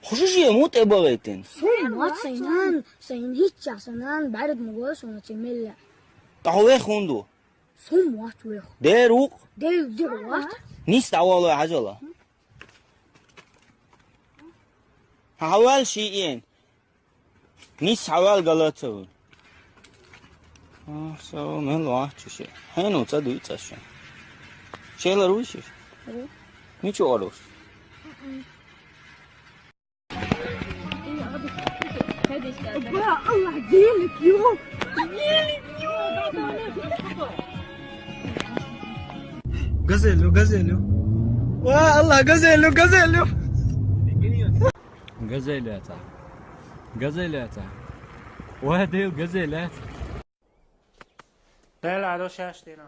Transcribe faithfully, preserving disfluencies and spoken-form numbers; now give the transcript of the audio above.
Хушуш е му тӀе багӀетин? Сум вац сайнан, сайн гьич час нан, бард мугос уна чемелла. ТӀахве хунду. Сум вац вех. Дер ук. Дер дер вац. Нис давало хӀажала. Хавал шиен. Нис хавал галатсаву. А, со мел вач ши. Хен уца дуйца ши. Шела руш ши. Ничего руш. Ба, Аллах, гелик, ё. Гелик, ё. Газелю, газелю. Ва, Аллах, газелю, газелю. Газелята. Газелята. Ва, дев газелят. Дел адо шаш дена.